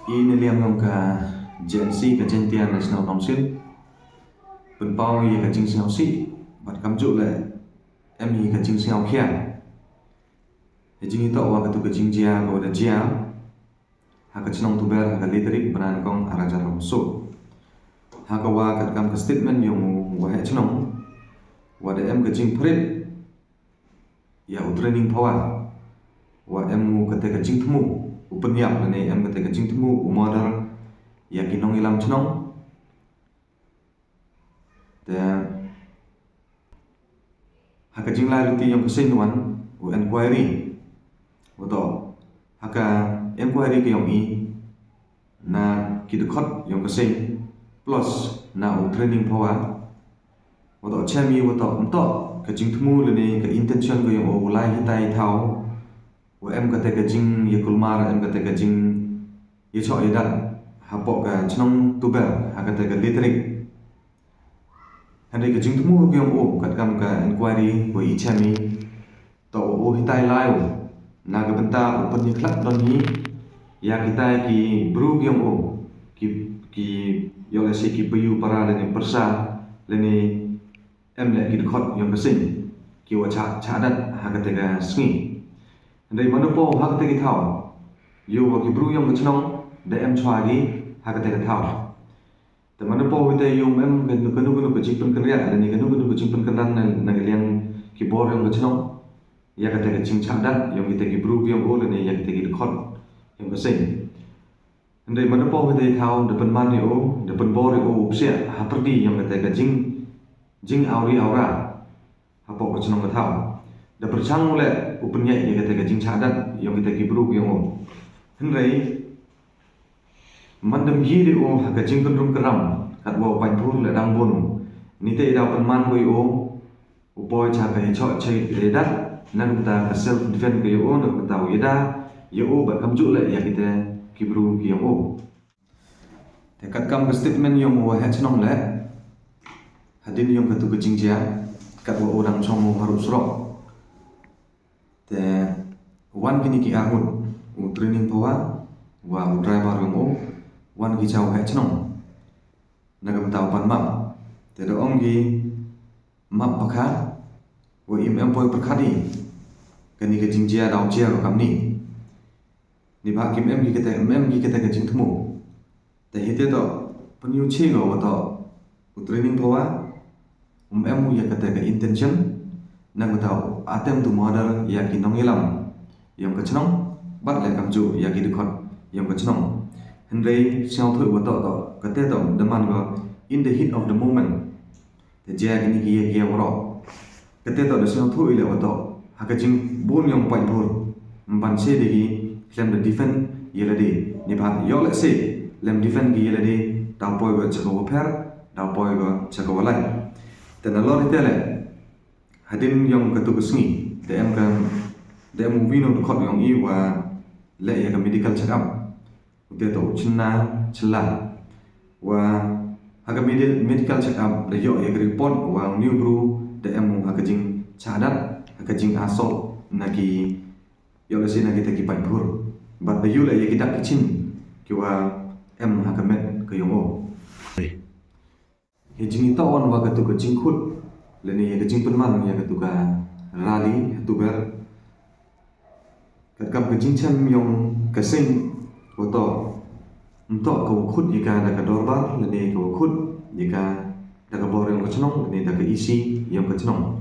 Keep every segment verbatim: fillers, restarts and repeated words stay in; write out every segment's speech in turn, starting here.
I na liang jong ka Gen Z ka Jaintia National Council pynpaw ïa ka jingsngewsih bad kamjooh leh em hi ka jingsngewkhia. Ka jingïathoh wa katu ka jingjia ka wa da jia ha ka chnong Tuber ha ka le tarik bnai nyngkong arhajar arphew saw. Ha ka wa katkam ka statement yong u waheh chnong wa da em ka jingphrit ïa u Training Phawa wa em u kata ka jingthmu u pynïap lane em kata ka jingthmu u murder ïa ki nongïalam chnong. Te ha ka jinglai luti yong ka seng wan u inquiry. Wato ha ka inquiry ka yong i na ki dkhot yong ka seng plus na u Training Phawa. Wato chem i wato nto ka jingthmu lane ka intention ka yong u lai hitai thaw wa em kata ka jingïakulmar em kata ka jingïachoh ïadat hapoh ka chnong Tuber ha kata ka le tarik. Hynrei ka jingthmu ka yong u katkam ka inquiry wa i chem i to u hitai lai u na ka bynta u pynïakhlad don hi ïa kitai ki bru ka yong u ki ki ïoh lehse ki payu para lane pyrsa lane em leh ki dkhot yong ka seng ki wa chah chah dat ha kata ka sngi. Hynrei mano po ha kata ki thaw ïoh wa ki bru yong ka chnong da em chwa ki ha kata ka thaw. Te mano po wi te ïoh em kano kano ka jingpynkynriah lane kano kano ka jingpynkynran na ka liang ki bor yong ka chnong ïa kata ka jingchah dat yong kita ki bru yong u lane ïa kita ki dkhot yong ka seng. Hynrei mano po wi te thaw da pynman ïa u da pynbor ïa u psiah ha pyrdi yong kata ka jing jing awri awra hapoh ka chnong ka thaw da pyrchang u leh u pynïaid ïa kata ka jingchah dat yong kita ki bru yong u. Hynrei man dam hi de u ha ka jingkynrum kynram kat wa u painphur le dang bun u. Ni te i daw pynman ko i u u poi cha ka i chok chai i dat na kata ka self defense ka i u na kata u i da i u ba kam ju le ya kita ki bru ki u. Te kat kam ka statement yong u wa heh chnong le hadin yong katu ka jingjia kat wa u dang chong u haru surok. Te wan kini ki arngut u training pawa wa u driver yong u wan ki cha u heh chnong. Na ka bynta u pan map te da ong ki map pakha wa im em poi pyrkhat i kani ka jingjia da u jia kam ni. Ni ba kim em ki kata em em ki kata ka jingthmu. Te hite to pynyu chi ngo wa to u training pawa um em u ya kata ka intention na kata u attempt to murder ya ki nongïalam yong ka chnong bad le kam ju ya ki dkhot yong ka chnong. Hynrei sngewthuh wa to to kata to da man ko in the heat of the moment. Te jia kini ki ya ki ya waro kata to da sngewthuh i le wa to ha ka jingbun yong painphur mban se de ki khlem da defend ya lade ni ba yo le se lem defend ki ya lade da poi ko cha ko pher da poi ko cha ko lai. Te na lor ite le hadin yong katu ka sngi te em ka te em u wino dkhot yong i wa le ya ka medical check up. Ute to u chynna chylla wa ha ka medi- medical check up da yoh ya ka report wa u new bru da em u ha ka jingchadat ha ka jing assault na ki yoh lehse na kita ki painphur bad da yu le ya ki dak ki chin ki wa em ha ka met ka yong u. Hi jingitoh wan wa katu ka jingkhut lane ya ka jingpynman ya katu ka rally ha Tuber. Katkam ka jingchem yong ka seng wa to nto ka wa khut ya ka da ka dorbar lane ka wa khut ya ka da ka bor yong ka chnong lane da ka E C yong ka chnong.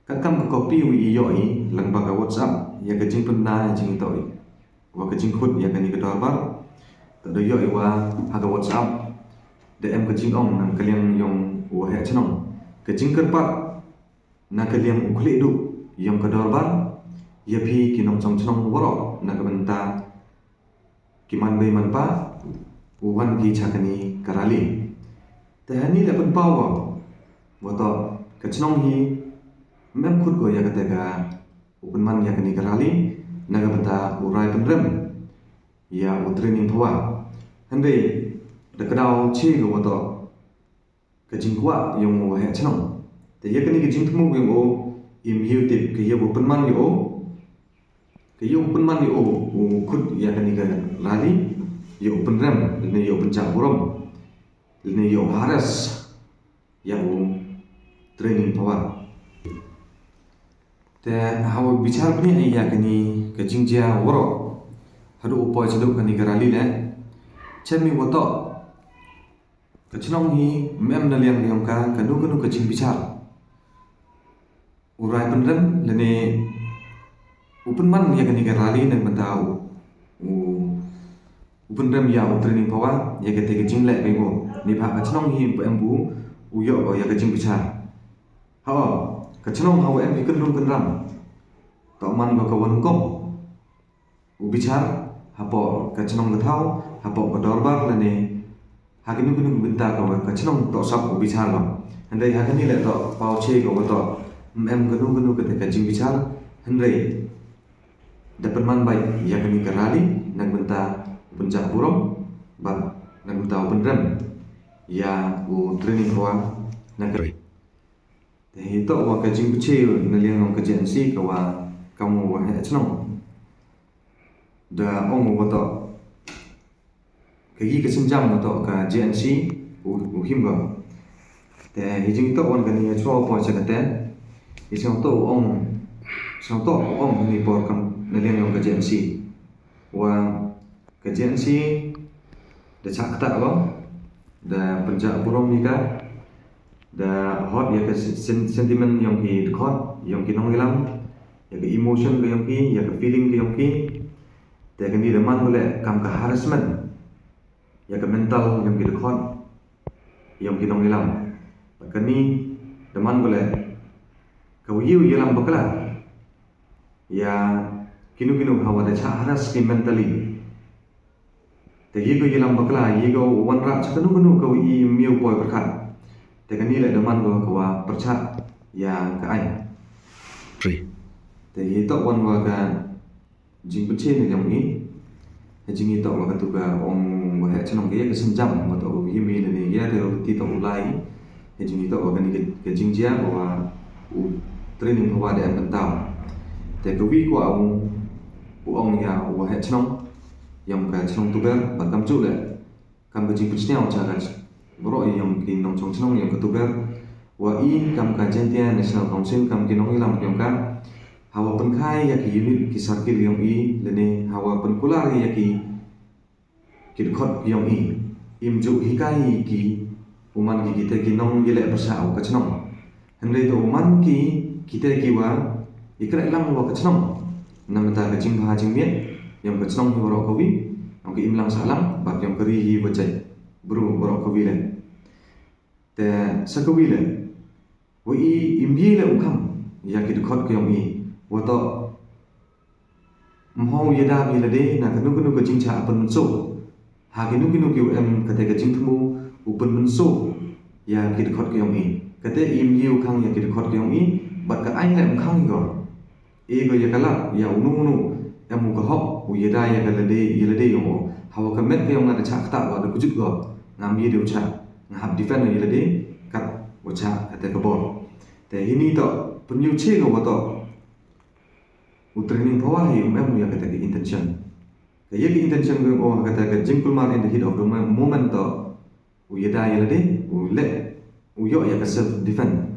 Katkam ka copy wi i yoh i lang ba ka WhatsApp ya ka jingpynna ya jingitoh i wa ka jingkhut ya kani ka dorbar. Ka da yoh i wa ha ka WhatsApp da em ka jingong nang ka liang yong wa heh chnong ka jingkyrpad na ka liang u khlieh duh yong ka dorbar ya phi ki nongchong chnong waroh na ka bynta ki man bei man pa u wan ki cha kani ka rally. Te hani le pynpaw wa wa to ka chnong hi mem khut ko ya kata ka u pynman ya kani ka rally na ka bynta u rai pynrem ya u training pawa. Hynrei da ka daw chi ko wa to ka jingkwah yong u wa heh chnong. Te ya kani ka jingthmu yong u im yu tip ka ya u pynman ya u ka ya u pynman ya u u khut ya kani ka rally. ïa u pynrem lane ïa u pynjah burom lane ïa u harass ïa u Training Phawa. Te haba bichar bniah ïa kane ka jingjia waroh haduh u poi shaduh kane ka rally leh, chem i wa toh ka chnong hi ym em na liang yong ka kano kano ka jingbichar. U rai pynrem lane u pynman ïa kane ka rally na ka bynta u, u, u pynrem ïa u Training Phawa ïa kata ka jingleh ka ïa u. Neibhah ka chnong hi ym em bu u ïoh ïa ka jingbichar. Haba ka chnong hawa em ki kyndung kynram, toh man ko ka wa nyngkong u bichar hapoh ka chnong ka thaw, hapoh ka dorbar lane ha kino kino ki bynta ka wa ka chnong toh sap u bichar ko. Hynrei ha kane leh toh paw che ko wa toh ym em kano kano kata ka jingbichar. Hynrei da pynman beit ïa kane ka rally na ka bynta u pynjah burom bad na ka bynta u pynrem ïa u Training Phawa na ka. Te hi toh wa ka jingpynche na liang yong ka J N C ka wa kam u wa heh chnong. Da ong u wa toh ka yi ka sienjam wa toh ka J N C u, u him ko. Te hi jingtoh wan kane ïa chwa u poi sha kata. Hi sngewtoh u ong, sngewtoh u ong hi por kam na liang yong ka J N C wa ka J N C da chah ktah ko, da pynjah burom ïa ka, da hot ïa ka sen-, sentiment yong ki dkhot, yong ki nongïalam, ïa ka emotion ka yong ki, ïa ka feeling ka yong ki. Te kane da man ko leh kam ka harassment ïa ka mental yong ki dkhot, yong ki nongïalam. Bad kane da man ko leh ka wa ïoh ïalam bakla ïa kino kino hawa da chah harass ki mentally. Te ïa ko ïalam bakla, ïa ko wanrah cha kano kano ka wa i miaw poi pyrkhat. Te kane leh da man ko ka wa pyrchah ïa ka aiñ. Te ïa toh wan wa ka jingpynche na yong i. Ha jingïatoh wa katu ka ong wa heh chnong ka ïa ka sienjam wa toh u him i lane ïa te u ti toh u lai. Ha jingïatoh wa kane ka, ka jingjia wa u Training Phawa da em pyntaw. Te ka wi kwah u, u ong ïa u wa heh chnong yong ka chnong Tuber bad kam juh leh kam ka jingpynsñiaw cha ka baroh yong ki nongchong chnong yong ka Tuber wa i kam ka Jaintia National Council kam ki nongïalam yong ka hawa pynkhai ïa ki unit ki circle yong i lane hawa pynkular ïa ki ki dkhot yong i. Im ju hikai ki u man ki kite ki nongïaleh pyrshah wa ka chnong. Hynrei to u man ki kite ki wa i kreh lang wa ka chnong. Na mynta ka jingbha jingmiat yong ka chnong hi waroh kawi, yong ka imlang sahlang bad yong ka ri hi wa jait bru waroh kawi leh. Te sa kawi leh wa i im ye leh u kham ïa ki dkhot ka yong i wa toh ym hoi ïada ïa lade na kano kano ka jingchah pynmynsaw. Ha kino kino ki wa em kata ka jingthmu u pynmynsaw ïa ki dkhot ka yong i. Kata im ye u khang ïa ki dkhot ka yong i bad ka aiñ leh ym khang i ko. E ko ïa ka lad ïa uno uno em u ka hok u ïada ïa ka lade ïa lade yong o. Hawa ka met ka yong nga da chah ktah ko da kujut ko ngam ye de u chah nga hap defend ïa lade kat wa chah kata ka bor. Te hini toh pynïoh che ko wa toh u Training Phawa hi um em u ïa kata ka intention. Ka ïa ka intention ka yong o ha kata ka jingkulmar in the heat of the mo-, moment toh u ïada ïa lade u leh u ïoh ïa ka self defend.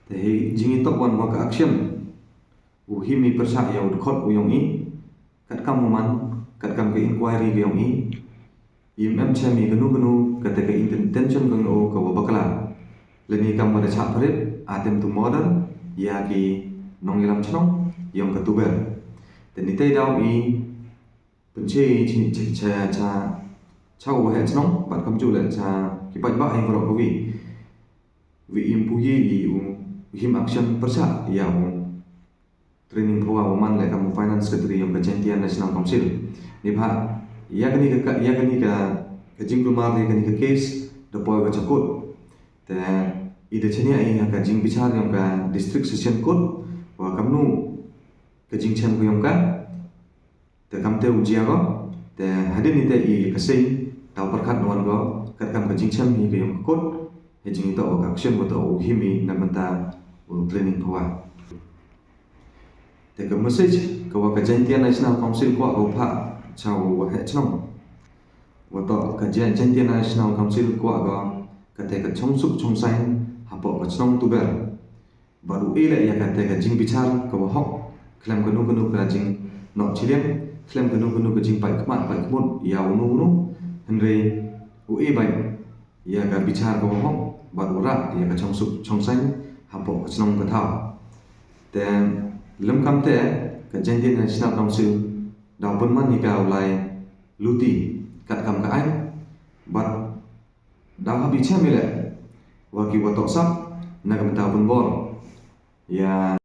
Te hi jingïatoh wan wa ka action u him i pyrshah ïa u dkhot u yong i. Katkam u man, katkam ka inquiry ka yong i, im em chem i kano kano kata ka intention ka yong o ka wa bakla. Lane kam wa da chah pyrshah attempt to murder ïa ki nongïalam chnong yong ka Tuber. Te ni te daw i pynche i chi, chi, cha, cha, cha u wa heh chnong bad kam ju leh cha ki paidbah hi waroh kawi. Wi im pu ye i u him action pyrshah ïa u Training Phawa wa man leh kam u Finance Secretary yong ka Jaintia National Council. Ni bha ïa kani ka, ïa kani ka, ka jingkulmar ïa kani ka case da poi wa cha court. Te i da chania i ha ka jingbichar yong ka District Session Court wa kamnu ka jingchem ka yong ka. Te kam te u jia ko, te hadien ite i ka seng, tau pyrkhat na wan ko, katkam ka jingchem hi ka yong ka court, hi jingïatoh wa ka action wa toh u him i na bynta u Training Phawa. Te ka message ka wa ka Jaintia National Council kwah ka u phah cha u waheh chnong. Wat toh ka Jaintia National Council kwah ba kata ka chongsuk chongsaiñ hapoh ka chnong Tuber. Bad u e leh ïa kata ka jingbichar ka wahok khlem kano kano ka jingnoh chiliang, khlem kano kano ka jingpait khmat pait khmut ïa uno uno. Hynrei u e bad ïa ka bichar ka wahok bad u rah ïa ka chongsuk chongsaiñ hapoh ka chnong ka thaw. Te lymkam te ka Jaintia National Council da u pynman ïa ka u lai luti katkam ka aiñ bad da u hap ïa chem ïa leh wa ki wa tohsap na ka bynta u pynbor ïa